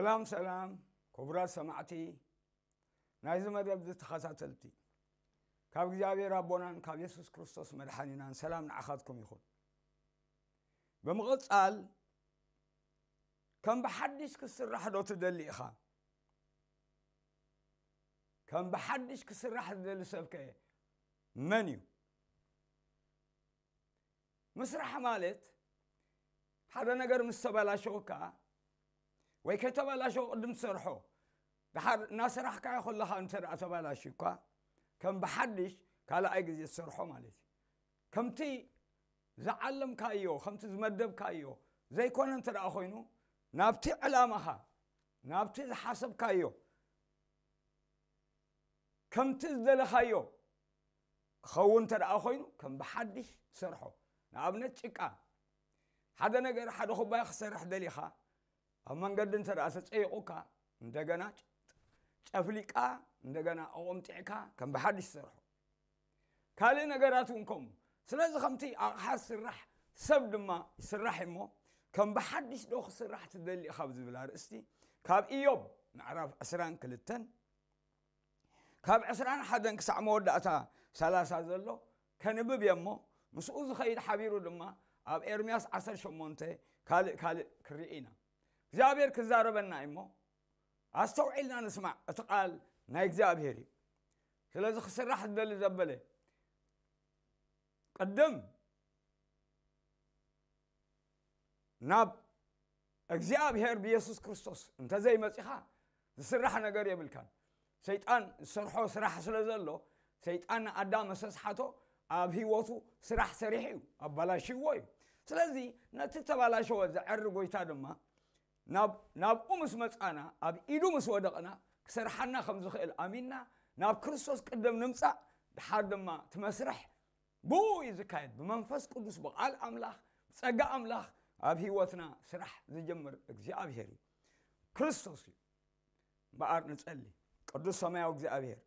ሰላም ሰላም፣ ክቡራት ሰማዕቲ ናይዚ መደብ ተኸታተልቲ፣ ካብ እግዚኣብሔር ኣቦናን ካብ የሱስ ክርስቶስ መድሓኒናን ሰላም ንዓኻትኩም ይኹን። ብምቕጻል፣ ከም ብሓድሽ ክስራሕ ዶ ትደሊ ኢኻ? ከም ብሓድሽ ክስራሕ ዝደሊ ሰብከ መን እዩ? ምስራሕ ማለት ሓደ ነገር ምስ ተበላሸወካ ወይ ከይተበላሸወ ቅድም ትሰርሖ፣ ድሓር እናሰራሕካዮ ከለኻ እንተ ደኣ ተበላሽዩካ፣ ከም ብሓድሽ ካልኣይ ግዜ ትሰርሖ ማለት እዩ። ከምቲ ዝዓለምካዮ፣ ከምቲ ዝመደብካዮ ዘይኮነ እንተ ደኣ ኮይኑ፣ ናብቲ ዕላማኻ፣ ናብቲ ዝሓሰብካዮ፣ ከምቲ ዝደለኻዮ ክኸውን እንተ ደኣ ኮይኑ፣ ከም ብሓድሽ ሰርሖ። ንኣብነት ጭቃ፣ ሓደ ነገር፣ ሓደ ኩባያ ክሰርሕ ደሊኻ፣ ኣብ መንገዲ እንተ ደኣ ተጸይቑካ፣ እንደገና ጨ-፣ ጨፍሊቃ፣ እንደገና ኣቖምጢዕካ ከም ብሓድሽ ሰርሖ። ካልእ ነገራት እውን ከምኡ። ስለዚ ከምቲ ኣቕሓ ዝስራሕ ሰብ ድማ ይስራሕ እሞ፣ ከም ብሓድሽ ዶ ክስራሕ ትደሊ ኢኻ ብዝብል ኣርእስቲ ካብ ኢዮብ ምዕራፍ ዕስራን ክልተን ካብ ዕስራን ሓደን ክሳዕ መወዳእታ ሰላሳ ዘሎ ከንብብ እየ እሞ፣ ምስኡ ዝኸይድ ሓቢሩ ድማ ኣብ ኤርምያስ ዓሰርተ ሸሞንተ ካልእ ካልእ ክርኢ ኢና። እግዚኣብሔር ክዛረበና እዩ እሞ፣ ኣስተውዒልና ንስማዕ። እቲ ቃል ናይ እግዚኣብሔር እዩ። ስለዚ ክስራሕ ዝደሊ ዘበለ ቅድም ናብ እግዚኣብሔር ብየሱስ ክርስቶስ እንተዘይመጺኻ ዝስራሕ ነገር የብልካን። ሰይጣን ዝሰርሖ ስራሕ ስለ ዘሎ፣ ሰይጣን ንኣዳም መሰስሓቶ ኣብ ህይወቱ ስራሕ ሰሪሑ እዩ፣ ኣባላሽዎ እዩ። ስለዚ ነቲ ተባላሸወ ዘዐሪ ጎይታ ድማ ናብ-፣ ናብኡ ምስ መጻና፣ ኣብ ኢዱ ምስ ወደቕና፣ ክሰርሓና ከም ዝኽእል ኣሚንና ናብ ክርስቶስ ቅድም ንምጻእ፣ ድሓር ድማ እቲ መስርሕ ብኡ እዩ ዝካየድ። ብመንፈስ ቅዱስ፣ ብቓል ኣምላኽ፣ ብጸጋ ኣምላኽ ኣብ ህይወትና ስራሕ ዝጅምር እግዚኣብሔር እዩ። ክርስቶስ እዩ። እምበኣር ንጸሊ። ቅዱስ ሰማያዊ እግዚኣብሔር፣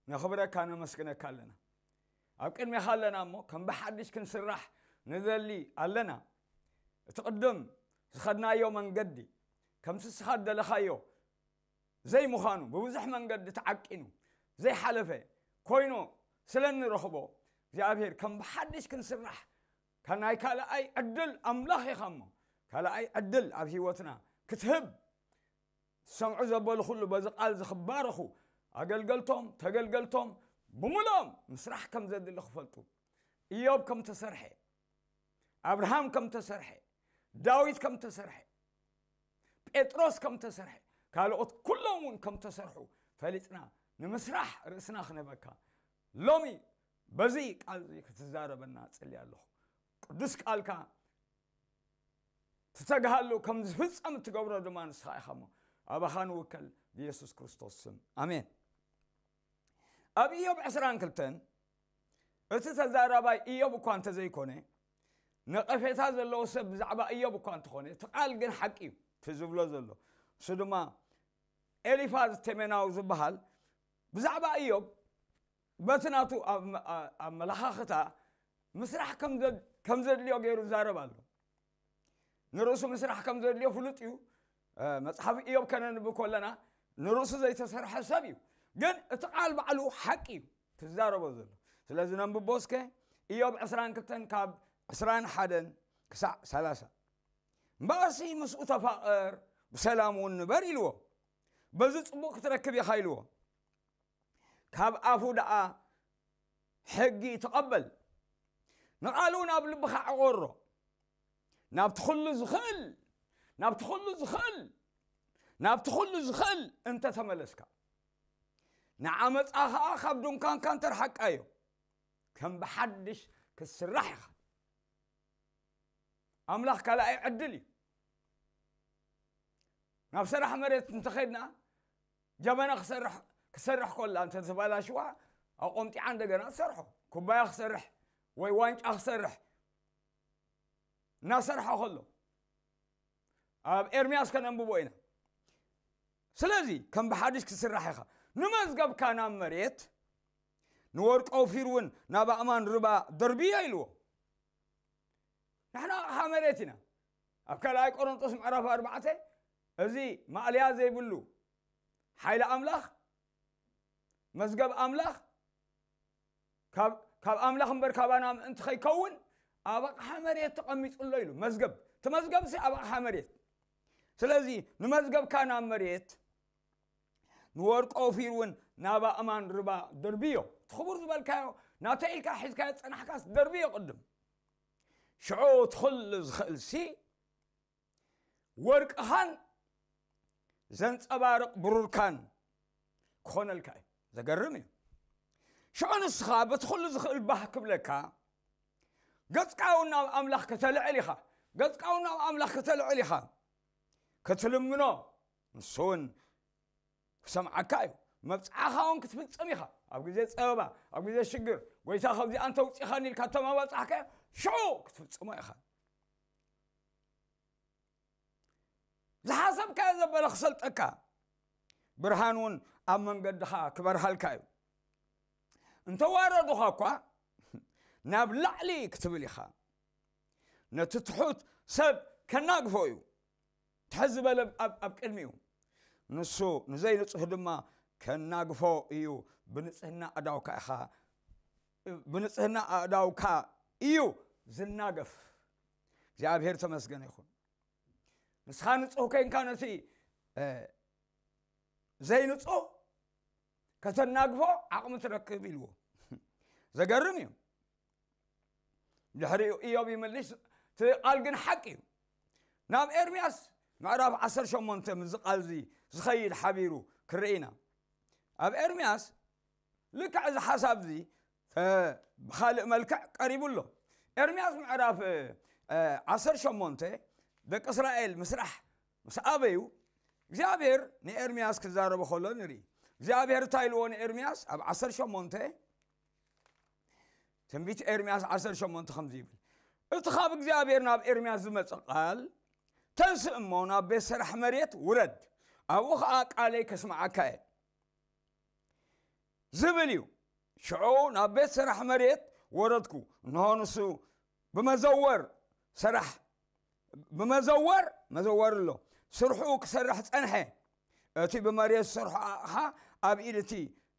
ነኽብረካ፣ ነመስግነካ ኣለና። ኣብ ቅድሜኻ ኣለና እሞ፣ ከም ብሓድሽ ክንስራሕ ንደሊ ኣለና። እቲ ቅድም ዝኸድናዮ መንገዲ፣ ከምቲ ንስኻ ዝደለኻዮ ዘይምዃኑ፣ ብብዙሕ መንገዲ ተዓቂኑ ዘይሓለፈ ኮይኑ ስለ እንረኽቦ፣ እግዚኣብሔር ከም ብሓድሽ ክንስራሕ፣ ካ-፣ ናይ ካልኣይ ዕድል ኣምላኽ ኢኻ እሞ፣ ካልኣይ ዕድል ኣብ ህይወትና ክትህብ፣ ዝሰምዑ ዘበሉ ኩሉ በዚ ቃል እዚ ክባረኹ፣ ኣገልገልቶም፣ ተገልገልቶም ብምልኦም ምስራሕ ከም ዘድሊ ክፈልጡ፣ ኢዮብ ከም ተሰርሐ፣ ኣብርሃም ከም ተሰርሐ፣ ዳዊት ከም ተሰርሐ፣ ጴጥሮስ ከም ተሰርሐ፣ ካልኦት ኩሎም እውን ከም ተሰርሑ ፈሊጥና፣ ንምስራሕ ርእስና ክነህበካ፣ ሎሚ በዚ ቃል እዚ ክትዛረበና እጽሊ ኣለኹ። ቅዱስ ቃልካ ትተግሃሉ፣ ከም ዝፍጸም እትገብሮ ድማ ንስኻ ኢኻ እሞ፣ ኣባኻ ንውከል፣ ብየሱስ ክርስቶስ ስም፣ ኣሜን። ኣብ ኢዮብ ዕስራን ክልተን፣ እቲ ተዛራባይ ኢዮብ እኳ እንተዘይኮነ፣ ነቐፌታ ዘለዎ ሰብ ብዛዕባ ኢዮብ እኳ እንተኾነ፣ እቲ ቃል ግን ሓቂ እዩ፣ እቲ ዝብሎ ዘሎ። እሱ ድማ ኤሊፋዝ ቴሜናዊ ዝበሃል፣ ብዛዕባ ኢዮብ፣ በቲ ናቱ ኣብ-፣ ኣ-፣ ኣመለኻኽታ፣ ምስራሕ ከም ዘድ-፣ ከም ዘድልዮ ገይሩ ይዛረብ ኣሎ። ንርእሱ ምስራሕ ከም ዘድልዮ ፍሉጥ እዩ። እ፣ መጽሓፍ ኢዮብ ከነንብብ ከለና፣ ንርእሱ ዘይተሰርሐ ሰብ እዩ። ግን እቲ ቃል ባዕሉ ሓቂ እዩ ትዛረቦ ዘሎ። ስለዚ ነንብቦ እስከ፣ ኢዮብ ዕስራን ክልተን ካብ ዕስራን ሓደን ክሳዕ ሰላሳ። "እምበኣርሲ ምስኡ ተፋቐር፣ ብሰላም እውን ንበር" ኢልዎ። "በዚ ጽቡቕ ክትረክብ ኢኻ" ኢልዎ። "ካብ ኣፉ ደኣ ሕጊ ተቐበል፣ ንቓሉ ናብ ልብኻ ዕቖሮ። ናብቲ ኩሉ ዝኽእል፣ ናብቲ ኩሉ ዝኽእል፣ ናብቲ ኩሉ ዝኽእል እንተ ተመለስካ፣ ንዓመጻ ኸኣ ካብ ድንኳንካ እንተ ረሓቃዮ፣ ከም ብሓድሽ ክትስራሕ ኢኻ።" ኣምላኽ ካልኣይ ዕድል እዩ። ናብ ሰራሕ መሬት እንተኸድና፣ ጀበና ክሰርሕ፣ ክሰርሕ ከላ እንተ ተባላሽዋ፣ ኣቆምጢዓ እንደገና ትሰርሖ። ኩባያ ክሰርሕ ወይ ዋንጫ ክሰርሕ እናሰርሖ ከሎ፣ ኣብ ኤርምያስ ከነንብቦ ኢና። ስለዚ ከም ብሓድሽ ክስራሕ ኢኻ። ንመዝገብካ ናብ መሬት፣ ንወርቂ ኦፊር እውን ናብ ኣእማን ርባ ደርብዮ ኢልዎ። ንሕና ኣቕሓ መሬት ኢና። ኣብ ካልኣይ ቆሮንጦስ ምዕራፍ ኣርባዕተ፣ እዚ ማእለያ ዘይብሉ ሓይሊ ኣምላኽ፣ መዝገብ ኣምላኽ ካብ ኣምላኽ እምበር ካባና ምእንቲ ከይከውን ኣብ ኣቕሓ መሬት ተቐሚጡ ኣሎ ኢሉ። መዝገብ፣ እቲ መዝገብሲ ኣብ ኣቕሓ መሬት። ስለዚ ንመዝገብካ ናብ መሬት፣ ንወርቂ ኦፊር እውን ናብ ኣእማን ርባ ደርብዮ። እቲ ክቡር ዝበልካዮ ናተይ ኢልካ ሒዝካዮ ዝጸናሕካስ ደርብዮ ቅድም። ሽዑ እቲ ኩሉ ዝኽእልሲ ወርቅኻን ዘንጸባርቕ ብሩርካን ክኾነልካ እዩ። ዘገርም እዩ። ሽዑ ንስኻ በቲ ኩሉ ዝኽእል ባህ ክብለካ፣ ገጽካ እውን ናብ ኣምላኽ ከተልዕል ኢኻ። ገጽካ እውን ናብ ኣምላኽ ከተልዕል ኢኻ። ክትልምኖ፣ ንሱ እውን ክሰምዓካ እዩ። መብጽዓኻ እውን ክትፍጽም ኢኻ። ኣብ ግዜ ጸበባ፣ ኣብ ግዜ ሽግር፣ ጎይታ፣ ካብዚኣ እንተ ውጺኻኒ ኢልካ እተማባጻሕካዮ ሽዑ ክትፍጽሞ ኢኻ። ዝሓሰብካዮ ዘበለ ክሰልጠካ፣ ብርሃን እውን ኣብ መንገድኻ ክበርሃልካ እዩ። እንተዋረዱኻ እኳ ናብ ላዕሊ ክትብል ኢኻ። ነቲ ትሑት ሰብ ከናግፎ እዩ። ትሕት ዝበለ ኣብ ኣብ ቅድሚኡ፣ ንሱ ንዘይንጹህ ድማ ከናግፎ እዩ። ብንጽህና ኣእዳውካ ኢኻ፣ ብንጽህና ኣእዳውካ እዩ ዝናገፍ። እግዚኣብሔር ተመስገነ ይኹን። ንስኻ ንጹህ ኮይንካ ነቲ፣ እ፣ ዘይንጹህ ከተናግፎ ዓቕሚ ትረክብ ኢልዎ። ዘገርም እዩ። ድሕሪኡ ኢዮብ ይምልሽ፣ እቲ ቃል ግን ሓቂ እዩ። ናብ ኤርምያስ ምዕራፍ ዓሰርተ ሸሞንተ ምስዚ ቃል እዚ ዝኸይድ ሓቢሩ ክርኢ ኢና። ኣብ ኤርምያስ ልክዕ እዚ ሓሳብ እዚ፣ እ፣ ብኻልእ መልክዕ ቀሪቡ ኣሎ። ኤርምያስ ምዕራፍ፣ እ፣ እ፣ ዓሰርተ ሸሞንተ ደቂ እስራኤል ምስራሕ ምስ ኣበዩ፣ እግዚኣብሔር ንኤርምያስ ክዛረቦ ከሎ ንርኢ። እግዚኣብሔር እንታይ ኢልዎ ንኤርምያስ ኣብ ዓሰርተ ሸሞንተ? ትንቢት ኤርምያስ ዓሰርተ ሸሞንተ ከምዚ ይብል፣ "እቲ ካብ እግዚኣብሔር ናብ ኤርምያስ ዝመጸ ቃል፣ ተንስእ እሞ ናብ ቤት ሰራሕ መሬት ውረድ፣ ኣብኡ ኸኣ ቃለይ ከስምዓካ እየ" ዝብል እዩ። ሽዑ ናብ ቤት ሰራሕ መሬት ወረድኩ፣ እንሆ ንሱ ብመዘወር ሰራሕ፣ ብመዘወር፣ መዘወር ኣሎ፣ ስርሑ ክሰርሕ ጸንሐ። እቲ ብመሬት ዝሰርሖ ኣቕሓ ኣብ ኢድ እቲ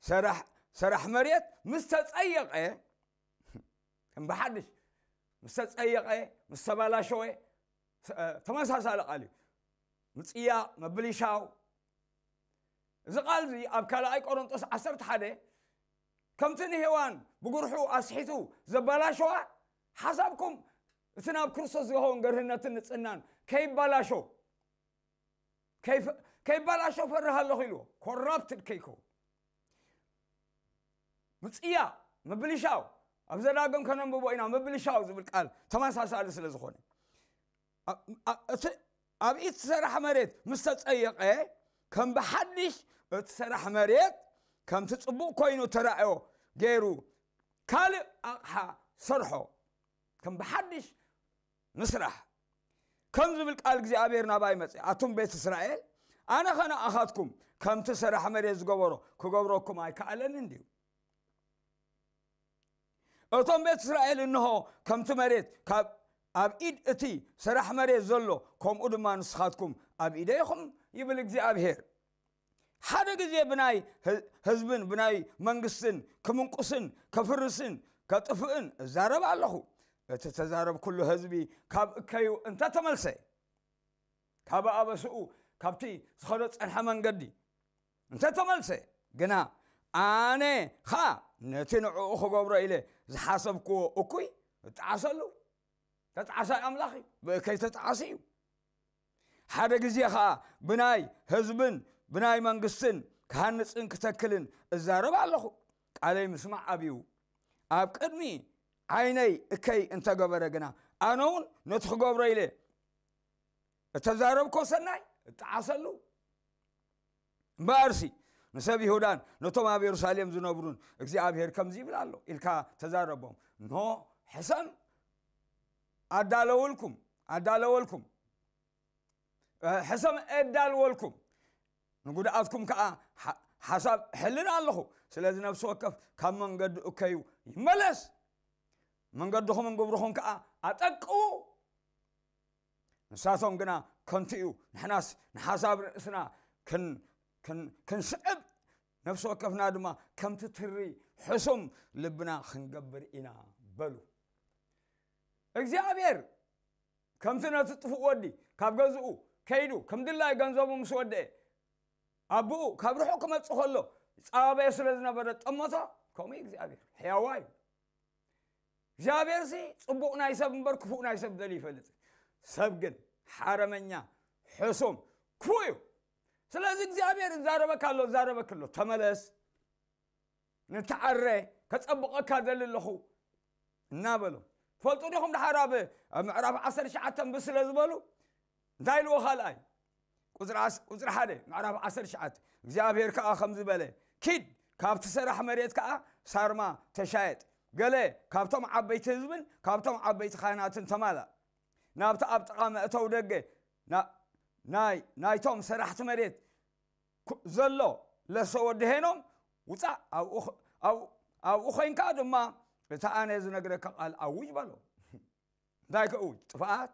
ሰራሕ፣ ሰራሕ መሬት ምስ ተጸየቐ፣ ከም ብሓድሽ ምስ ተጸየቐ፣ ምስ ተባላሸወ፣ ተ-፣ ተመሳሳሊ ቃል እዩ። ምጽያቕ፣ ምብልሻው። እዚ ቃል እዚ ኣብ ካልኣይ ቆሮንጦስ ዓሰርተ ሓደ፣ ከምቲ ንሄዋን ብጉርሑ ኣስሒቱ ዘባላሸዋ፣ ሓሳብኩም እቲ ናብ ክርስቶስ ዝኸውን ገርህነትን ንጽህናን ከይባላሾ፣ ከይፈ-፣ ከይባላሾ ፈርህ ኣለኹ ኢልዎ። ኮራፕትድ ከይከውን። ምጽያቕ፣ ምብልሻው፣ ኣብ ዘዳግም ከነንብቦ ኢና። ምብልሻው ዝብል ቃል ተመሳሳሊ ስለ ዝኾነ፣ ኣ-፣ ኣ-፣ እቲ ኣብ ኢድ ሰራሕ መሬት ምስ ተጸየቐ፣ ከም ብሓድሽ እቲ ሰራሕ መሬት ከምቲ ጽቡቕ ኮይኑ ተራእዮ ገይሩ ካልእ ኣቕሓ ሰርሖ። ከም ብሓድሽ ንስራሕ። ከም ዝብል ቃል እግዚኣብሔር ናባይ መጸ፣ "ኣቱም ቤት እስራኤል፣ ኣነ ኸ ንኣኻትኩም ከምቲ ሰራሕ መሬት ዝገበሮ ክገብረኩም ኣይከኣለንን ድዩ? እቶም ቤት እስራኤል፣ እንሆ፣ ከምቲ መሬት ካብ ኣብ ኢድ እቲ ሰራሕ መሬት ዘሎ፣ ከምኡ ድማ ንስኻትኩም ኣብ ኢደይ ኢኹም" ይብል እግዚኣብሔር። ሓደ ግዜ ብናይ ህ-፣ ህዝብን ብናይ መንግስትን ክምንቁስን ከፍርስን ከጥፍእን እዛረብ ኣለኹ። እቲ ተዛረብኩሉ ህዝቢ ካብ እከዩ እንተተመልሰ፣ ካብ ኣበስኡ፣ ካብቲ ዝኸዶ ጸንሐ መንገዲ እንተተመልሰ ግና፣ ኣነ ኸኣ ነቲ ንዕኡ ክገብሮ ኢለ ዝሓሰብክዎ እኩይ እጠዓሰሉ። ተጣዓሳይ ኣምላኽ እዩ፣ ብእከይ ተጣዓሲ እዩ። ሓደ ግዜ ኸኣ ብናይ ህዝብን ብናይ መንግስትን ክሃንጽን ክተክልን እዛረብ ኣለኹ። ቃለይ ምስማዕ ኣብዩ ኣብ ቅድሚ ዓይነይ እከይ እንተገበረ ግና፣ ኣነ እውን ነቲ ክገብሮ ኢለ እተዛረብኮ ሰናይ እጠዓሰሉ። እምበኣርሲ ንሰብ ይሁዳን ነቶም ኣብ የሩሳሌም ዝነብሩን እግዚኣብሔር ከምዚ ይብል ኣሎ ኢልካ ተዛረቦም። እንሆ ሕሰም ኣዳለወልኩም፣ ኣዳለወልኩም፣ እ፣ ሕሰም ኣዳልወልኩም፣ ንጉድኣትኩም ከኣ ሓ-፣ ሓሳብ እሕልን ኣለኹ። ስለዚ ነፍሲ ወከፍ ካብ መንገዲ እከዩ ይመለስ፣ መንገድኹምን ግብርኹም ከኣ ኣጠቅኡ። ንሳቶም ግና ከንቱ እዩ። ንሕናስ ንሓሳብ ርእስና ክን- ክን- ክንስዕብ፣ ነፍሲ ወከፍና ድማ ከምቲ ትሪ ሕሱም ልብና ክንገብር ኢና በሉ። እግዚኣብሔር ከምቲ ነቲ ጥፉእ ወዲ ካብ ገዝኡ ከይዱ ከም ድላይ ገንዘቡ ምስ ወደአ፣ ኣቦኡ ካብ ርሑቕ ክመጽእ ከሎ ይጻበዮ ስለ ዝነበረ ጠመቶ፣ ከምኡ እዩ እግዚኣብሔር። ሕያዋ እዩ። እግዚኣብሔርሲ ጽቡቕ ናይ ሰብ እምበር ክፉእ ናይ ሰብ ደልዩ ይፈልጥ። ሰብ ግን ሓረመኛ፣ ሕሱም፣ ክፉእ እዩ። ስለዚ እግዚኣብሔር ይዛረበካ ኣሎ፣ ይዛረበክ ኣሎ። ተመለስ፣ ንተዓረ፣ ከጸብቐካ ደሊ ኣለኹ እናበሎ። ትፈልጡ ዲኹም? ድሓር ኣብ ኣብ ምዕራፍ ዓሰርተ ትሽዓተ እምቢ ስለ ዝበሉ እንታይ ኢልዎ? ካልኣይ ቁጽሪ ዓስ- ቁጽሪ ሓደ ምዕራፍ ዓሰርተ ትሽዓተ፣ እግዚኣብሔር ከኣ ከምዚ በለ፣ ኪድ፣ ካብቲ ሰራሕ መሬት ከኣ ሳርማ ተሻየጥ፣ ገለ ካብቶም ዓበይቲ ህዝብን ካብቶም ዓበይቲ ካህናትን ተማላእ፣ ናብቲ ኣብ ጥቓ መእተዊ ደገ ና- ናይ ናይቶም ሰራሕቲ መሬት ኩ- ዘሎ ለሰ ወዲ ሄኖም ውጻእ፣ ኣብኡ ኸ- ኣብኡ- ኣብኡ ኮይንካ ድማ እቲ ኣነ ዝነግረካ ቃል ኣውጅ በሎ። እንታይ ከእውጅ? ጥፍኣት።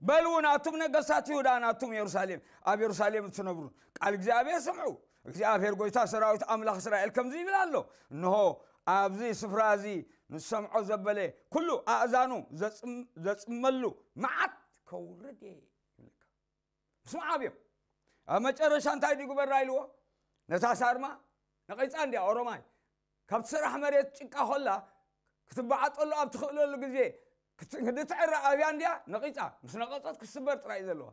በል እውን ኣቱም ነገስታት ይሁዳ፣ ኣቱም የሩሳሌም፣ ኣብ የሩሳሌም እትነብሩ ቃል እግዚኣብሔር ስምዑ። እግዚኣብሔር ጎይታ ሰራዊት ኣምላኽ እስራኤል ከምዚ ይብል ኣሎ፣ እንሆ ኣብዚ ስፍራ እዚ ንሰምዖ ዘበለ ኩሉ ኣእዛኑ ዘጽም- ዘጽመሉ መዓት ከውርድ እየ ይብለካ። ስምዓ ኣብዮም። ኣብ መጨረሻ እንታይ ድዩ ግበራ ኢልዎ? ነታ ሳርማ ነቒጻ እንድያ ኦሮማይ ካብቲ ስራሕ መሬት ጭቃ ኮላ ክትበዓጠሉ ኣብ ትኽእለሉ ግዜ ክት- ክትዕረ ኣብያ እንድያ ነቒጻ። ምስ ነቐጸት ክስበር ጥራይ እዩ ዘለዋ።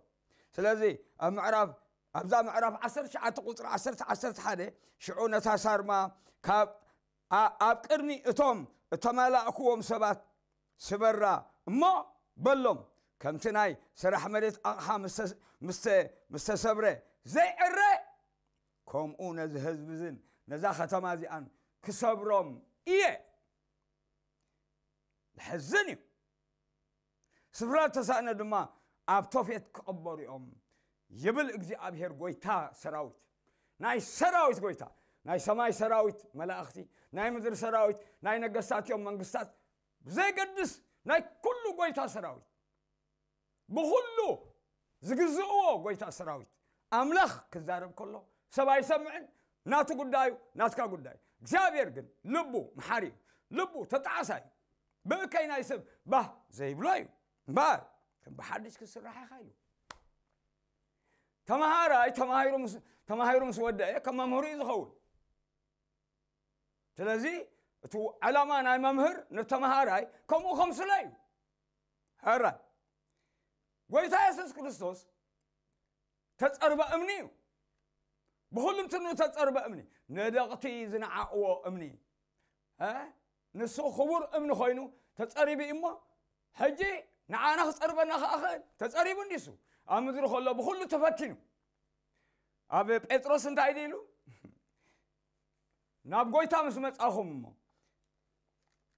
ስለዚ ኣብ ምዕራፍ ኣብዛ ምዕራፍ ዓሰርተ ትሽዓተ ቁጽሪ ዓሰርተ ዓሰርተ ሓደ ሽዑ ነታ ሳርማ ካብ ኣ- ኣብ ቅድሚ እቶም እተመላእክዎም ሰባት ስበራ እሞ በሎም፣ ከምቲ ናይ ስራሕ መሬት ኣቕሓ ምስ ተ- ምስ ተ- ምስ ተሰብረ ዘይዕረ፣ ከምኡ ነዚ ህዝቢ እዝን ነዛ ከተማ እዚኣን ክሰብሮም እየ። ዘሕዝን እዩ። ስፍራ ተሳእነ ድማ ኣብ ቶፌት ክቕበሩ እዮም ይብል እግዚኣብሔር ጎይታ ሰራዊት። ናይ ሰራዊት ጎይታ፣ ናይ ሰማይ ሰራዊት መላእኽቲ፣ ናይ ምድሪ ሰራዊት፣ ናይ ነገስታት እዮም መንግስታት፣ ብዘይገድስ ናይ ኩሉ ጎይታ ሰራዊት፣ ብኹሉ ዝግዝእዎ ጎይታ ሰራዊት ኣምላኽ ክዛረብ ከሎ ሰብ ኣይሰምዕን። ናቱ ጉዳዩ፣ ናትካ ጉዳዩ። እግዚኣብሔር ግን ልቡ መሓሪ እዩ፣ ልቡ ተጣዓሳይ እዩ። ብእከይ ናይ ሰብ ባህ ዘይብሎ እዩ እምበኣር ከም ብሓድሽ ክስራሕ ኢኻ ኢሉ። ተመሃራይ ተማሂሩ ምስ- ተማሂሩ ምስ ወደአ ከም መምህሩ እዩ ዝኸውን። ስለዚ እቲ ዓላማ ናይ መምህር ንተምሃራይ ከምኡ ከምስሎ እዩ። ሕራይ ጎይታ የሱስ ክርስቶስ ተጸርበ እምኒ እዩ። ብኹሉ እንትኑ ተጸርበ እምኒ፣ ነደቕቲ ዝነዓቕዎ እምኒ፣ እ? ንሱ ክቡር እምኒ ኮይኑ ተጸሪቡ እዩ እሞ፣ ሕጂ ንዓና ክጸርበና ከኣ ክእል። ተጸሪቡ እንዲሱ ኣብ ምድሪ ከሎ ብኹሉ ተፈቲኑ። ኣብ ጴጥሮስ እንታይ ድዩ ኢሉ? ናብ ጎይታ ምስ መጻኹም እሞ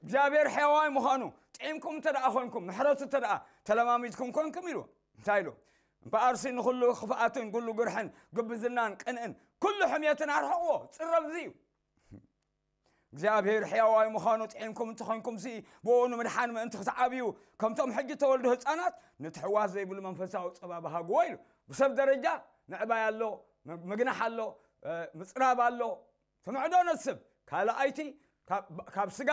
እግዚኣብሔር ሕያዋይ ምዃኑ ጥዒምኩም እንተ ደኣ ኮንኩም፣ ምሕረቱ እንተ ደኣ ተለማሚድኩም ኮንኩም ኢሉ። እንታይ ኢሉ? እምበኣርሲ ንኹሉ ክፍኣትን ኩሉ ግርሕን ግብዝናን ቅንእን ኩሉ ሕምየትን ኣርሕቕዎ። ጽረብ እዚ እዩ። እግዚኣብሔር ሕያዋይ ምዃኑ ጥዒምኩም እንተኾይንኩምሲ ብኡ ንምድሓን ምእንቲ ክትዓብዩ ከምቶም ሕጂ ተወልዱ ህፃናት ንትሕዋስ ዘይብሉ መንፈሳዊ ጸባ ብሃግዎ ኢሉ። ብሰብ ደረጃ ምዕባይ ኣሎ፣ ምግናሕ ኣሎ፣ ምጽራብ ኣሎ። ትምዕዶ ነስብ ካልኣይቲ ካብ ስጋ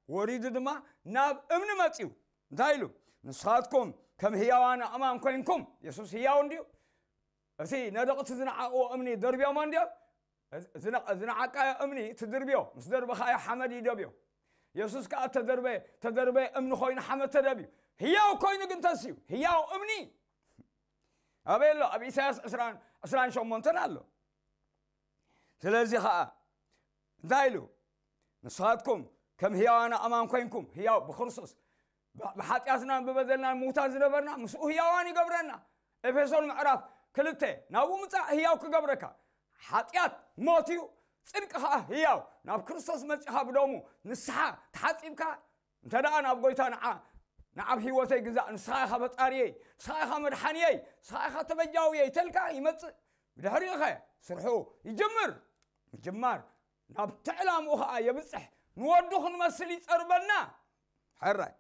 ወሪዱ ድማ ናብ እምኒ መጽዩ እንታይ ኢሉ? ንስኻትኩም ከም ህያዋን ኣእማን ኮይንኩም። የሱስ ህያው እንድዩ። እቲ ነደቕቲ ዝነዓቕዎ እምኒ ደርብዮሞ እንድዮም። ዝነዓቃዮ እምኒ ትድርብዮ፣ ምስ ደርብኻዮ ሓመድ ይደብዮ። የሱስ ከኣ ተደርበ ተደርበ እምኒ ኮይኑ ሓመድ ተደብዩ፣ ህያው ኮይኑ ግን ተስዩ። ህያው እምኒ ኣበይ ኣሎ? ኣብ ኢሳያስ ዕስራን ዕስራን ሸሞንተን ኣሎ። ስለዚ ኸኣ እንታይ ኢሉ? ንስኻትኩም ከም ህያዋን ኣእማን ኮይንኩም፣ ህያው ብክርስቶስ፣ ብሓጢኣትናን ብበደልናን ምውታት ዝነበርና ምስኡ ህያዋን ይገብረና። ኤፌሶን ምዕራፍ ክልተ ናብኡ ምጻእ ህያው ክገብረካ። ሓጢኣት ሞት እዩ፣ ጽድቂ ኸኣ ህያው። ናብ ክርስቶስ መጺኻ ብደሙ ንስሓ ተሓጺብካ እንተ ደኣ ናብ ጎይታ ንዓ ንዓብ ህይወተይ ግዛእ፣ ንስኻ ኢኻ ፈጣሪየይ፣ ንስኻ ኢኻ መድሓንየይ፣ ንስኻ ኢኻ ተበጃውየይ ተልካ ይመጽእ። ብድሕሪኡ ኸ ስርሑ ይጅምር። ምጅማር ናብቲ ዕላምኡ ኸኣ የብጽሕ። ንወዱ ክንመስል ይጸርበና። ሕራይ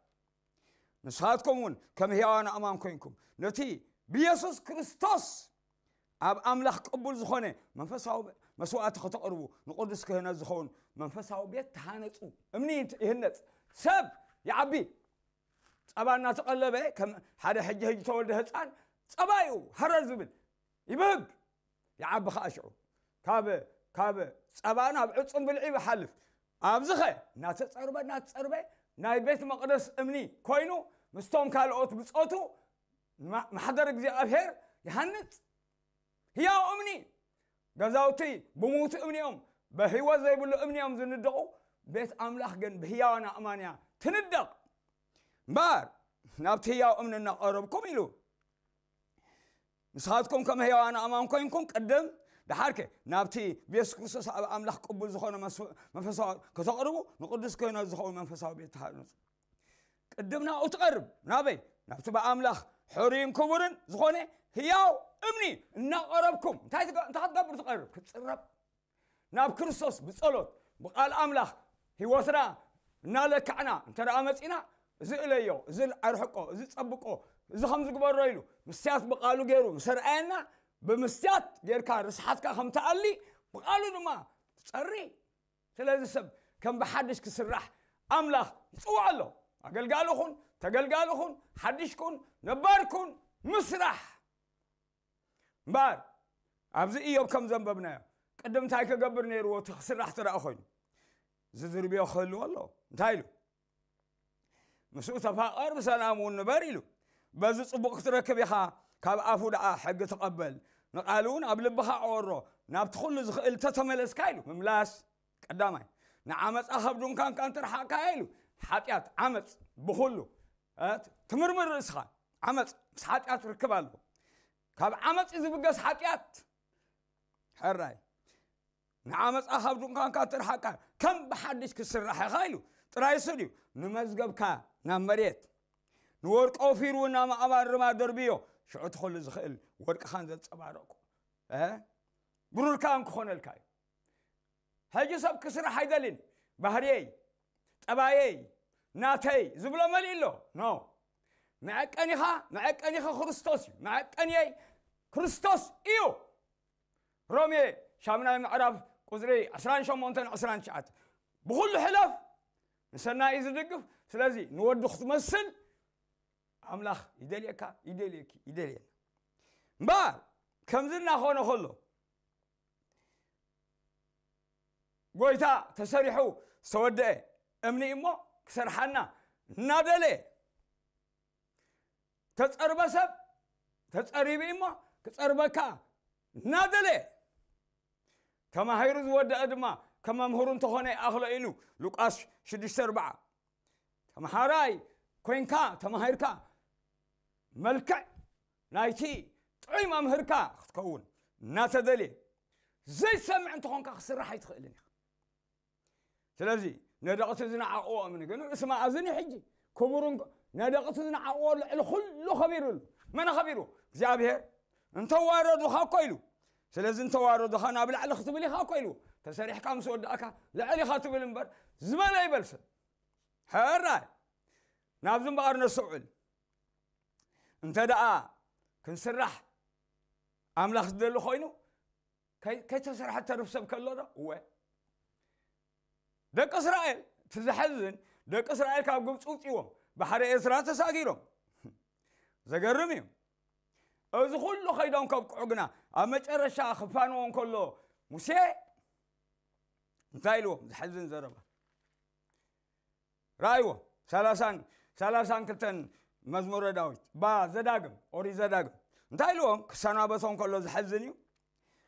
ንስኻትኩም እውን ከም ህያዋን ኣእማን ኮይንኩም ነቲ ብየሱስ ክርስቶስ ኣብ ኣምላኽ ቅቡል ዝኾነ መንፈሳዊ መስዋእቲ ከተቕርቡ፣ ንቅዱስ ክህነት ዝኸውን መንፈሳዊ ቤት ተሃነጹ። እምኒ ይህነጽ፣ ሰብ ይዓቢ። ጸባ እናተቐለበ ከም ሓደ ሕጂ ሕጂ ተወልደ ህፃን ጸባ እዩ ሃረር ዝብል፣ ይብህግ፣ ይዓቢ ከዓ ሽዑ ካብ ካብ ጸባ ናብ ዕጹም ብልዒ ይሓልፍ። ኣብዚኸ እናተጸርበ እናተጸርበ ናይ ቤት መቕደስ እምኒ ኮይኑ ምስቶም ካልኦት ብጾቱ ማ- ማሕደር እግዚኣብሔር ይሃንጽ። ህያው እምኒ፣ ገዛውቲ ብሙት እምኒ እዮም፣ ብህይወት ዘይብሉ እምኒ እዮም ዝንደቑ። ቤት ኣምላኽ ግን ብህያዋን ኣእማን እያ ትንደቕ። እምበኣር ናብቲ ህያው እምኒ እናቐረብኩም ኢሉ፣ ንስኻትኩም ከም ህያዋን ኣእማን ኮይንኩም ቅድም፣ ደሓርከ ናብቲ ብየሱስ ክርስቶስ ኣብ ኣምላኽ ቅቡል ዝኾነ መስ- መንፈሳዊ ከተቕርቡ፣ ንቅዱስ ክህነት ዝኸውን መንፈሳዊ ቤት ተሃንጹ። ቅድም ናብኡ ትቐርብ። ናበይ? ናብቲ ብኣምላኽ ሕሩይን ክቡርን ዝኾነ ህያው እምኒ እናቐረብኩም። እንታይ ትገ- እንታይ ክትገብር ትቐርብ? ክትጽረብ። ናብ ክርስቶስ ብጸሎት፣ ብቓል ኣምላኽ ህይወትና እናለካዕና እንተ ደኣ መጺና፣ እዚ እለዮ፣ እዚ ኣርሕቆ፣ እዚ ጸብቆ፣ እዚ ከም ዝግበሮ ኢሉ፣ ምስትያት ብቓሉ ገይሩ ምስ ኣርኣየና፣ ብምስትያት ጌርካ ርስሓትካ ከም ትኣሊ፣ ብቓሉ ድማ ትጸሪ። ስለዚ ሰብ ከም ብሓድሽ ክስራሕ ኣምላኽ ይጽውዖ ኣሎ። ኣገልጋሊ ኹን፣ ተገልጋሊ ኹን፣ ሓድሽ ኩን፣ ነባር ኩን፣ ምስራሕ። እምበኣር ኣብዚ ኢዮብ ከም ዘንበብናዮ፣ ቅድም እንታይ ክገብር ነይርዎ? እቲ ክስራሕ ተደኣ ኮይኑ፣ ዝድርብዮ ክህልዎ ኣለዎ። እንታይ ኢሉ? ምስኡ ተፋቐር፣ ብሰላም እውን ንበር ኢሉ። በዚ ጽቡቕ ክትረክብ ኢኻ፣ ካብ ኣፉ ደኣ ሕጊ ተቐበል፣ ንቓሉ እውን ኣብ ልብኻ ኣወሮ፣ ናብቲ ኩሉ ዝኽእል ተተመለስካ ኢሉ። ምምላስ ቀዳማይ። ንዓመጻ ካብ ድንኳንካ እንተርሓቕካ ኢሉ። ሓጢኣት፣ ዓመጽ ብኹሉ እ፣ ትምርምር ርእስኻ። ዓመጽ ምስ ሓጢኣት ርክብ ኣለዎ። ካብ ዓመጽ ዝብገስ ሓጢኣት። ሕራይ ንዓመጻ ካብ ድንኳንካ ትርሓቃ፣ ከም ብሓድሽ ክስራሕ ኢኻ ኢሉ። ጥራይ እሱ ድዩ? ንመዝገብካ ናብ መሬት፣ ንወርቂ ኦፊር እውን ናብ ኣእማን ርማ ደርብዮ። ሽዑ እቲ ኩሉ ዝኽእል ወርቅኻን ዘንጸባረቑ እ ብሩርካን ክኾነልካ እዩ። ሕጂ ሰብ ክስራሕ ኣይደልን። ባህርየይ፣ ጠባየይ፣ ናተይ ዝብሎ መሊእ ኣሎ። ኖ፣ መዐቀኒኻ፣ መዐቀኒኺ ክርስቶስ እዩ። መዐቀንየይ ክርስቶስ እዩ። ሮሜ ሻምናይ ምዕራፍ ቁፅሪ ዕስራን ሸሞንተን ዕስራን ትሽዓተ። ብኹሉ ሕለፍ፣ ንሰናይ እዩ ዝድግፍ። ስለዚ ንወዱ ክትመስል ኣምላኽ ይደልየካ፣ ይደልየኪ፣ ይደልየና። እምበኣር ከምዚ እናኾነ ከሎ፣ ጎይታ ተሰሪሑ ዝተወደአ እምኒ እሞ ክሰርሓና እናደለ፣ ተጸርበ ሰብ ተጸሪቡ እሞ ክጸርበካ እናደለ፣ ተማሂሩ ዝወደአ ድማ ከም መምህሩ እንተኾነ ይኣኽሎ ኢሉ። ሉቃስ ሽዱሽተ ኣርብዓ። ተምሃራይ ኮይንካ ተማሂርካ፣ መልክዕ ናይቲ ጥዑይ መምህርካ ክትከውን እናተደልየ፣ ዘይትሰምዕ እንተኾንካ ክስራሕ ኣይትኽእልን ኢኻ። ስለዚ ነደቕቲ ዝነዓቕዎ እምኒ ግን ርእሲ መኣዝን እዩ። ሕጂ ክቡር እንኮ ነደቕቲ ዝነዓቕዎ ልዕሊ ኩሉ ከቢሩ ኣሎ። መን ከቢሩ? እግዚኣብሔር። እንተዋረዱኻ እኮ ኢሉ። ስለዚ እንተዋረዱኻ ናብ ላዕሊ ክትብል ኢኻ እኮ ኢሉ። ተሰሪሕካ ምስ ወዳእካ ልዕል ኢኻ ትብል እምበር ዝበለ ይበል ሰብ። ሕራይ ናብዚ እምበኣር ነስተውዕል። እንተ ደኣ ክንስራሕ ኣምላኽ ዝደሊ ኮይኑ፣ ከይ- ከይተሰርሐ ተርፍ ሰብ ከሎ ዶ? እወ። ደቂ እስራኤል፣ እቲ ዘሐዝን፣ ደቂ እስራኤል ካብ ግብፂ ውፅዎም፣ ባሕሪ ኤርትራ ተሳጊሮም። ዘገርም እዩ። እዚ ኩሉ ከይዶም ከብቅዑ ግና፣ ኣብ መጨረሻ ክፋንዎ እንከሎ፣ ሙሴ እንታይ ኢልዎም? ዘሐዝን ዘረባ። ረኣይዎ። ሰላሳን ሰላሳን ክልተን መዝሙረ ዳዊት፣ ባ ዘዳግም፣ ኦሪት ዘዳግም። እንታይ ኢልዎም? ክሰናበቶም ከሎ ዝሐዝን እዩ።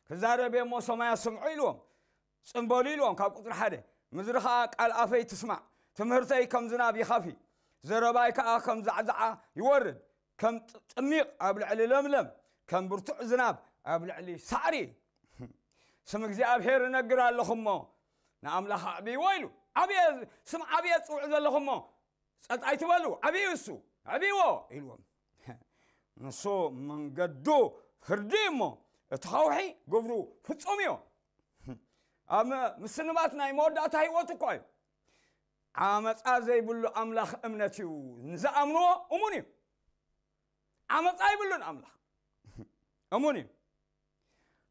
ክዛረብ እየ እሞ ሰማያት ስምዑ ኢልዎም። ጽምበሉ ኢልዎም ካብ ቁጽሪ ሓደ። ምድሪ ኸኣ ቃል ኣፈይ ትስማዕ። ትምህርተይ ከም ዝናብ ይኻፊ፣ ዘረባይ ከኣ ከም ዛዕዛዓ ይወርድ። ከም ጥ- ጥሚቕ ኣብ ልዕሊ ለምለም፣ ከም ብርቱዕ ዝናብ ኣብ ልዕሊ ሳዕሪ። ስም እግዚኣብሔር እነግር ኣለኹ እሞ፣ ንኣምላኽ ኣዕብይዎ ኢሉ። ዓብየ፣ ስም ዓብየ ትጽውዑ ዘለኹ እሞ፣ ጸጥ ኣይትበሉ፣ ዓብዩ እሱ፣ ኣዕብይዎ ኢልዎም። ንሱ መንገዱ ፍርዲ እሞ፣ እቲ ኸውሒ ግብሩ ፍጹም እዩ። ኣብ ምስንባት ናይ መወዳእታ ህይወት እኮ እዩ። ዓመፃ ዘይብሉ ኣምላኽ እምነት እዩ። ንዝኣምንዎ እሙን እዩ። ዓመፃ ይብሉን ኣምላኽ እሙን እዩ።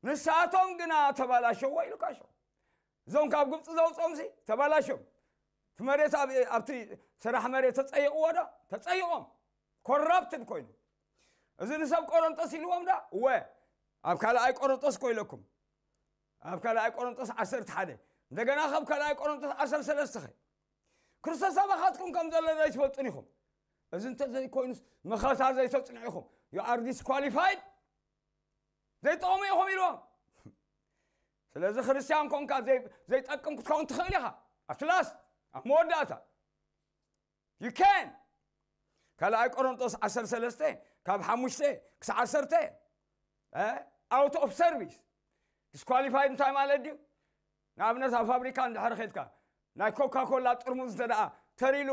ንሳቶም ግና ተባላሸዎ ኢሉካ ሸው። እዞም ካብ ግብፂ ዘውፅኦም ሲ ተባላሸው። እቲ መሬት ኣብቲ ሰራሕ መሬት ተፀይቕዎ ዶ? ተፀይቖም ኮራፕትድ ኮይኑ። እዚ ንሰብ ቆሮንጦስ ኢልዎም ዳ? እወ፣ ኣብ ካልኣይ ቆሮንጦስ ኮይለኩም ኣብ ካልኣይ ቆሮንጦስ ዓሰርተ ሓደ፣ እንደገና ካብ ካልኣይ ቆሮንጦስ ዓሰርተ ሰለስተ ኸ ክርስቶስ ኣባኻትኩም ከም ዘሎ ዘይትፈልጡን ኢኹም። እዚ እንተ ዘይኮይኑስ መኸታ ዘይተፅንዑ ኢኹም። You are disqualified። ዘይጠቕሙ ኢኹም ኢልዎም። ስለዚ ክርስቲያን ኮንካ ዘይጠቅም ክትከውን ትኽእል ኢኻ። ኣትላስ ኣብ መወዳእታ you can ካልኣይ ቆሮንጦስ ዓሰርተ ሰለስተ ካብ ሓሙሽተ ክሳብ ዓሰርተ። Out of service። Disqualified እንታይ ማለት ድዩ? ንኣብነት ኣብ ፋብሪካ እንድሕር ኸድካ ናይ ኮካ ኮላ ጥርሙዝ እንተ ደኣ ተሪሉ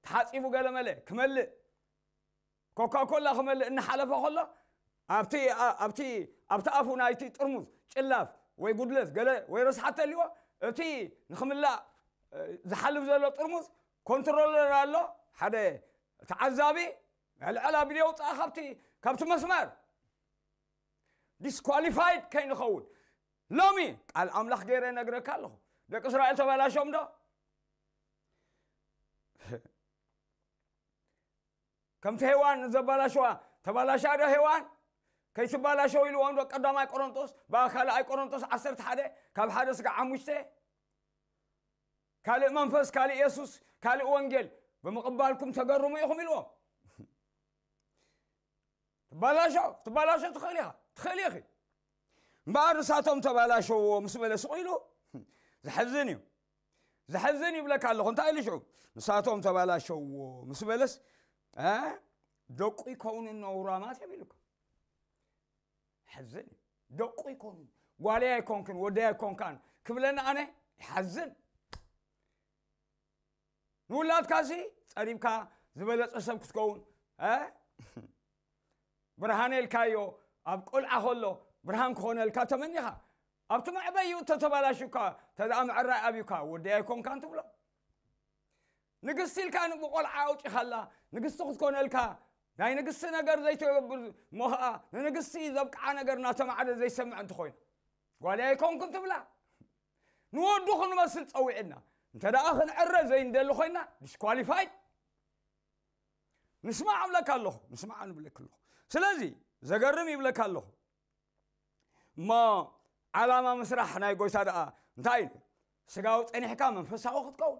ተሓፂቡ ገለመለ ክመልእ ኮካ ኮላ ክመልእ እናሓለፈ ከሎ ኣብቲ ኣብቲ ኣብቲ ኣፉ ናይቲ ጥርሙዝ ጭላፍ ወይ ጉድለት ገለ ወይ ረስሓት ተልዎ እቲ ንክምላእ ዝሓልፍ ዘሎ ጥርሙዝ ኮንትሮለር ኣሎ ሓደ ተዓዛቢ ዕልዕል ኣቢሉ የውፅኣ ካብቲ ካብቲ መስመር ዲስኳሊፋይድ ከይንኸውን ሎሚ ቃል ኣምላኽ ገይረ ነግረካ ኣለኹ። ደቂ እስራኤል ተባላሾም ዶ? ከምቲ ሄዋን ዘባላሸዋ ተባላሻ ዶ ሄዋን? ከይትባላሸው ኢልዎም ዶ ቀዳማይ ቆሮንጦስ ካልኣይ ቆሮንጦስ ዓሰርተ ሓደ ካብ ሓደ ስጋ ሓሙሽተ ካልእ መንፈስ ካልእ የሱስ ካልእ ወንጌል ብምቕባልኩም ተገርሙ ኢኹም ኢልዎም። ትባላሾ ትባላሾ ትኽእል ኢኻ ትኽእል ኢኺ እምበኣር ንሳቶም ተባላሸዎ ምስ በለ ስቕ ኢሉ ዘሕዝን እዩ። ዘሕዝን ይብለካ ኣለኹ እንታይ ኢሉ ሽዑ ንሳቶም ተባላሸዎ ምስ በለስ ደቁ ይከውኑ ነውራማት እዮም ኢሉካ። ሕዝን እዩ። ደቁ ይኮኑ ጓልያ ኣይኮንክን ወደይ ኣይኮንካን ክብለና ኣነ ይሓዝን። ንውላድካሲ ጸሪብካ ዝበለጸ ሰብ ክትከውን ብርሃን ኢልካዮ ኣብ ቆልዓ ከሎ ብርሃን ክኾነልካ ተመኒኻ ኣብቲ መዕበይኡ ተተባላሽካ ተደኣ ምዕራይ ኣብዩካ ወደይ ኣይኮንካን ትብሎ። ንግስቲ ኢልካ ብቆልዓ ኣውጪኻላ ንግስቲ ክትኮነልካ ናይ ንግስቲ ነገር ዘይተገብር እሞ ኸዓ ንንግስቲ ዘብቅዓ ነገር እናተማዕደ ዘይሰምዕ እንተኾይኑ ጓል ኣይኮንኩን ትብላ። ንወዱ ክንመስል ጸዊዕና እንተ ደኣ ክንዕረ ዘይንደሊ ኮይና ዲስኳሊፋይድ። ንስማዕ እብለካ ኣለኹ ንስማዕ ንብለክ ኣለኹ። ስለዚ ዘገርም ይብለካ ኣለኹ። እሞ ዓላማ ምስራሕ ናይ ጎይታ ደኣ እንታይ እዩ? ስጋዊ ጸኒሕካ መንፈሳዊ ክትከውን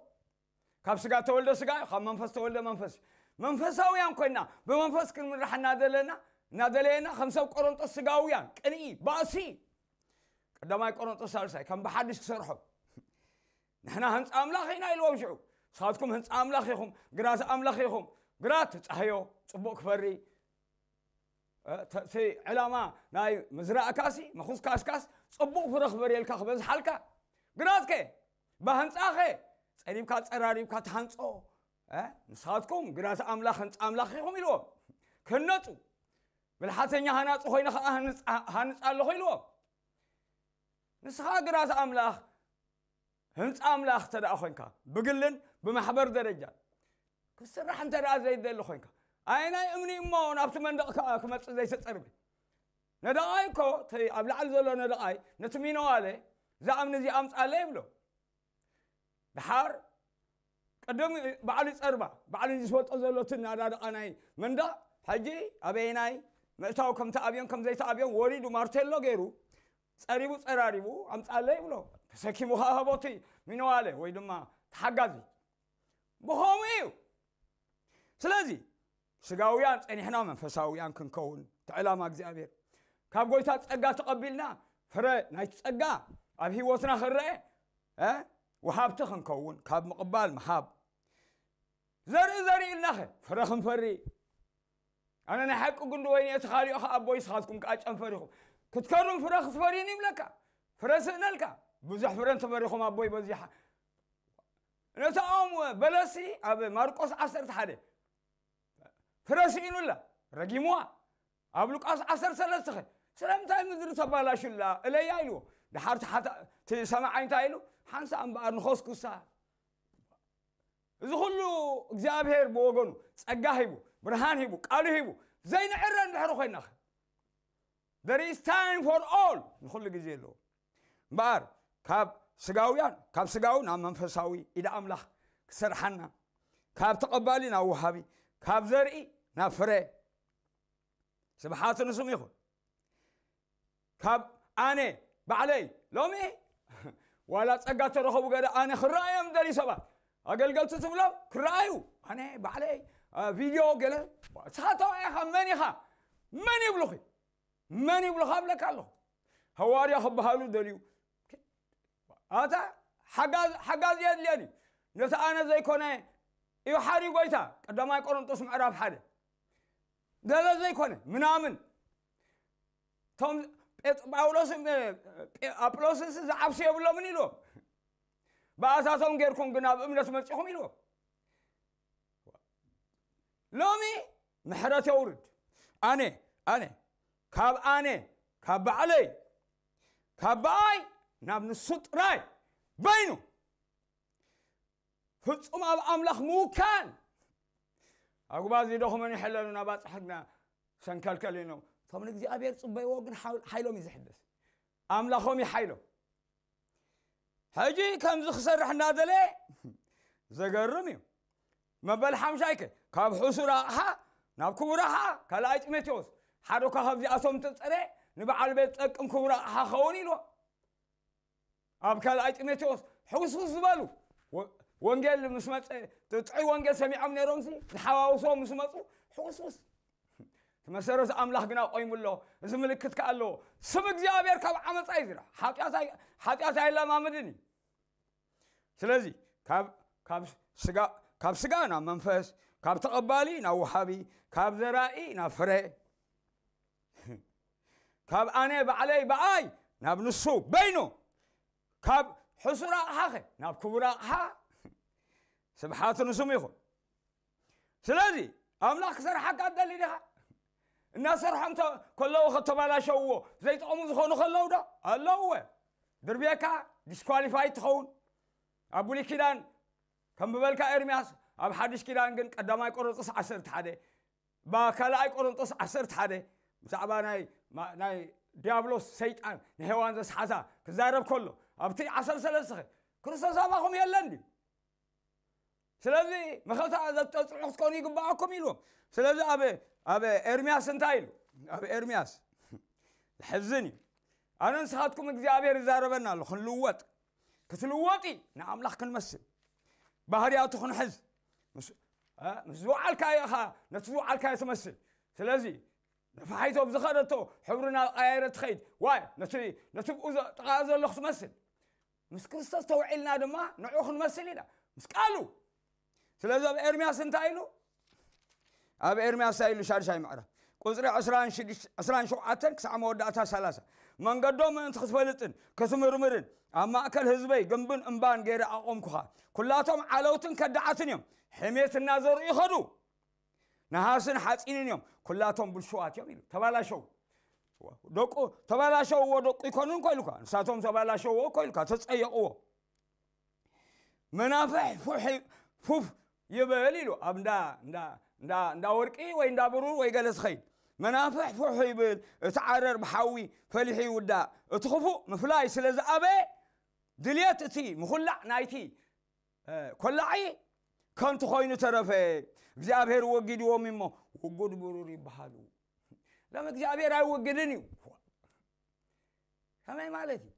ካብ ስጋ ተወልደ ስጋ እዩ ካብ መንፈስ ተወልደ መንፈስ እዩ። መንፈሳውያን ኮይና ብመንፈስ ክንምራሕ እናደለና እናደለየና ከም ሰብ ቆሮንጦስ ስጋውያን ቅንኢ ባእሲ ቀዳማይ ቆሮንጦስ ሳልሳይ ከም ብሓድሽ ክሰርሖ ንሕና ህንፃ ኣምላኽ ኢና ኢልዎም ሽዑ ንስኻትኩም ህንፃ ኣምላኽ ኢኹም ግራት ኣምላኽ ኢኹም ግራት ፃህዮ ፅቡቅ ክፈሪ እቲ ዕላማ ናይ ምዝራእካሲ መኹስካስካስ ፅቡቕ ፍረ ክበርየልካ ክበዝሓልካ ግራትከ ባህንፃኸ ፀሪብካ ፀራሪብካ ትሃንፆ ንስኻትኩም ግራት ኣምላኽ ህንፃ ኣምላኽ ኢኹም ኢልዎም ክህነፁ ብልሓተኛ ሃናፂ ኮይነ ከዓ ሃንፃ ኣለኹ ኢልዎም ንስኻ ግራት ኣምላኽ ህንፃ ኣምላኽ እንተ ደኣ ኮይንካ ብግልን ብማሕበር ደረጃ ክስራሕ እንተ ደኣ ዘይደሊ ኮይንካ ኣየናይ እምኒ እሞ ናብቲ መንደቕ ከዓ ክመፅእ ዘይተፀርበ ነደቓይ እኮ እቲ ኣብ ላዕሊ ዘሎ ነደቓይ ነቲ ሚነዋለ እዛ እምኒ እዚኣ ኣምፃለ ይብሎ ድሓር ቅድም ባዕሉ ይፀርባ ባዕሉ ዝፈልጦ ዘሎ እቲ ናዳደቓ ናይ መንደቕ ሕጂ ኣበየናይ ምእታው ከም ተኣብዮን ከም ዘይተኣብዮን ወሪዱ ማርቴሎ ገይሩ ፀሪቡ ፀራሪቡ ኣምፃለ ይብሎ ተሰኪሙ ከዓ ሃቦቲ ሚነዋለ ወይ ድማ ተሓጋዚ ብኸምኡ እዩ ስለዚ ስጋውያን ፀኒሕና መንፈሳውያን ክንከውን እቲ ዕላማ እግዚኣብሔር ካብ ጎይታ ፀጋ ተቐቢልና ፍረ ናይቲ ፀጋ ኣብ ህይወትና ክንረአ ወሃብቲ ክንከውን ካብ ምቕባል ምሃብ ዘርኢ ዘርኢ ኢልናኸ ፍረ ክንፈሪ ኣነ ናይ ሓቂ ጉንዲ ወይኒ እቲ ካሊኦ ከዓ ኣቦይ ስኻትኩም ከዓ ጨንፈር ኢኹም ክትከዱን ፍረ ክትፈሪን ይብለካ ፍረ ስእነልካ ብዙሕ ፍረ እንተፈሪኹም ኣቦይ በዚሓ ነታኦም በለሲ ኣብ ማርቆስ ዓሰርተ ሓደ ፍረ ስኢኑላ ረጊምዋ ኣብ ሉቃስ ዓሰርተ ሰለስተ ኸ ስለምንታይ ምድሪ ተባላሹላ እለያ ኢልዎ ድሓር ሰማዓይ እንታይ ኢሉ ሓንሳ እምበኣር ንኸስኩሳ እዚ ኩሉ እግዚኣብሔር ብወገኑ ጸጋ ሂቡ፣ ብርሃን ሂቡ፣ ቃሉ ሂቡ ዘይንዕረ እንድሕር ኮይና፣ there is time for all፣ ንኹሉ ግዜ ኣለዎ። እምበኣር ካብ ስጋውያን፣ ካብ ስጋዊ ናብ መንፈሳዊ ኢድ ኣምላኽ ክሰርሓና፣ ካብ ተቐባሊ ናብ ወሃቢ፣ ካብ ዘርኢ ናብ ፍረ፣ ስብሓት ንስም ይኹን። ካብ ኣነ ባዕለይ ሎሚ ዋላ ጸጋ ተረኸቡ ገለ ኣነ ክረኣዮም ደሊ ሰባት ኣገልገልቲ ትብሎም ክረኣዩ፣ ኣነ ባዕለይ ቪድዮ ገለ፣ ንስኻ ተባኢኻ መን ኢኻ? መን ይብሉኺ? መን ይብሉኻ ብለካ ኣለኹ። ሃዋርያ ክበሃሉ ደልዩ፣ ኣታ ሓጋዝ የድልየኒ፣ ነቲ ኣነ ዘይኮነ እዩ ሓሪ ጎይታ። ቀዳማይ ቆሮንጦስ ምዕራፍ ሓደ። ገለ ዘይኮነ ምናምን፣ እቶም ጳውሎስን ኣጵሎስንስ ዝዓብሱ የብሎምን ኢልዎም። ብኣታቶም ጌርኩም ግን ኣብ እምነት መጺኹም ኢልዎም። ሎሚ ምሕረት የውርድ። ኣነ ኣነ ካብ ኣነ ካብ ባዕለይ ካብ በኣይ ናብ ንሱ ጥራይ በይኑ ፍጹም ኣብ ኣምላኽ ምውካል። ኣጉባዝ ይደኹመን ይሕለሉን ኣባጽሕግና ሰንከልከል ኢሎም፣ እቶም ንእግዚኣብሔር ጽበይዎ ግን ሓይሎም እዩ ዝሕደስ፣ ኣምላኾም እዩ ሓይሎም። ሕጂ ከምዚ ክሰርሕ እናደለ ዘገርም እዩ። መበል ሓምሻይከ ካብ ሕሱር ኣቕሓ ናብ ክቡር ኣቕሓ ካልኣይ ጢሞቴዎስ ሓደ እኳ ካብዚኣቶም ተጸረ ንበዓል ቤት ጠቅም ክቡር ኣቕሓ ኸውን ኢልዎ። ኣብ ካልኣይ ጢሞቴዎስ ሕውስውስ ዝበሉ ወንጌል ምስ መፀ ጥዑይ ወንጌል ሰሚዖም ነይሮምሲ ዝሓዋውሶም ምስ መፁ ሕውስውስ እቲ መሰረት ኣምላኽ ግና ቆይሙ ኣሎ። እዚ ምልክት ከኣ ኣለዎ። ስም እግዚኣብሔር ካብ ዓመፃ እዩ ዝርሕ ሓጢኣት ኣይለማምድን እዩ። ስለዚ ካብ ስጋ ናብ መንፈስ፣ ካብ ተቐባሊ ናብ ወሃቢ፣ ካብ ዘራኢ ናብ ፍረ፣ ካብ ኣነ ባዕለይ ብኣይ ናብ ንሱ በይኑ፣ ካብ ሕሱር ኣቕሓኸ ናብ ክቡር ኣቕሓ፣ ስብሓት ንስሙ ይኹን። ስለዚ ኣምላኽ ክሰርሓካ ትደሊ ዲኻ? እናሰርሖም ከለዉ ከተባላሸውዎ ዘይጠቕሙ ዝኾኑ ከለዉ ዶ ኣለውወ? ድርብየካ ዲስኳሊፋይ ትኸውን። ኣብ ብሉይ ኪዳን ከም ብበልካ ኤርምያስ፣ ኣብ ሓድሽ ኪዳን ግን ቀዳማይ ቆሮንጦስ ዓሰርተ ሓደ፣ ካልኣይ ቆሮንጦስ ዓሰርተ ሓደ ብዛዕባ ናይ ዲያብሎስ ሰይጣን ንሄዋን ዘስሓታ ክዛረብ ከሎ ኣብቲ ዓሰርተ ሰለስተ ክርስቶስ ኣባኹም የለን ድዩ? ስለዚ መኸታ ዘጠፅዑ ክትኮኑ ይግባኣኩም ኢልዎም። ስለዚ ኣብ ኣብ ኤርምያስ እንታይ ኢሉ? ኣብ ኤርምያስ ዝሕዝን እዩ። ኣነ ንስኻትኩም እግዚኣብሔር ይዛረበና ኣሎ። ክንልወጥ ክትልወጢ ንኣምላኽ ክንመስል ባህርያቱ ክንሕዝ ምስ ዝወዓልካዮ ኢኻ ነቲ ዝወዓልካዮ ትመስል። ስለዚ ነፋሒቶ ብዝኸደቶ ሕብሪ እናቐያየረ ትኸይድ። ዋይ ነቲ ነቲ ብኡ ጥቓ ዘለኹ ትመስል። ምስ ክርስቶስ ተውዒልና ድማ ንዑ ክንመስል ኢና ምስ ቃሉ። ስለዚ ኣብ ኤርምያስ እንታይ ኢሉ? ኣብ ኤርምያስ እንታይ ኢሉ? ሻድሻይ ምዕራፍ ቁፅሪ ዕስራን ሸውዓተን ክሳዕ መወዳእታ ሰላሳ፣ መንገዶም ምእንቲ ክትፈልጥን ክትምርምርን ኣብ ማእከል ህዝበይ ግንብን እምባን ገይረ ኣቆምኩኻ። ኩላቶም ዓለውትን ከዳዓትን እዮም፣ ሕሜት እናዘርኡ ይኸዱ፣ ነሃስን ሓፂንን እዮም፣ ኩላቶም ብልሽዋት እዮም ኢሉ። ተባላሸው ደቁ ተባላሸውዎ ደቁ ይኮኑን እኮ ኢሉካ። ንሳቶም ተባላሸውዎ እኮ ኢሉካ፣ ተፀየቕዎ። መናፍሕ ፉሕ ይበል ኢሉ ኣብ እንዳ ወርቂ ወይ እንዳ ብሩር ወይ ገለ ትኸይድ። መናፍሕ ፉሕ ይብል፣ እቲ ዓረር ብሓዊ ፈሊሑ ይውዳእ። እቲ ክፉእ ምፍላይ ስለ ዝኣበየ ድልየት እቲ ምኹላዕ ናይቲ ኮላዒ ከንቱ ኮይኑ ተረፈ። እግዚኣብሔር ወጊድዎም እሞ ውጉድ ብሩር ይበሃሉ። ሎም እግዚኣብሔር ኣይወግድን እዩ። ከመይ ማለት እዩ?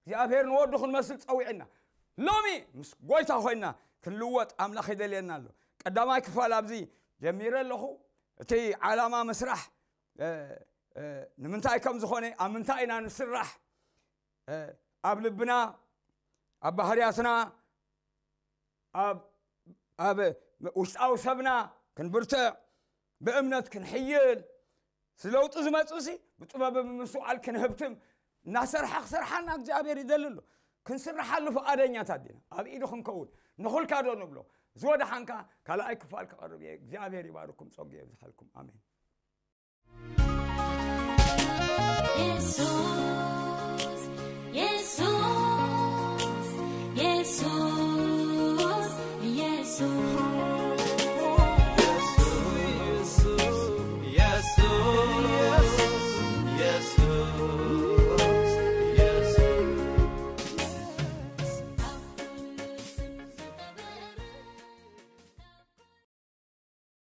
እግዚኣብሔር ንወዱ ክንመስል ጸዊዕና። ሎሚ ምስ ጎይታ ኮይና ክንልወጥ ኣምላኽ ይደልየና ኣሎ። ቀዳማይ ክፋል ኣብዚ ጀሚረ ኣለኹ። እቲ ዓላማ ምስራሕ ንምንታይ ከም ዝኾነ፣ ኣብ ምንታይ ኢና ንስራሕ፣ ኣብ ልብና፣ ኣብ ባህርያትና፣ ኣብ ውሽጣዊ ሰብና ክንብርትዕ፣ ብእምነት ክንሕይል፣ ስለውጢ ዝመፅእ ሲ ብጥበብ ብምስዋል ክንህብትም እናሰርሐ ክሰርሓና እግዚኣብሔር ይደሊ ኣሎ። ክንስርሓሉ ፍቓደኛታት ዲና? ኣብ ኢዱ ክንከውን ንኹልካ ዶ ንብሎ? ዝወደሓንካ ካልኣይ ክፋል ክቐርብ እየ። እግዚኣብሔር ይባርኩም፣ ጸጉ የብዝሓልኩም። ኣሜን።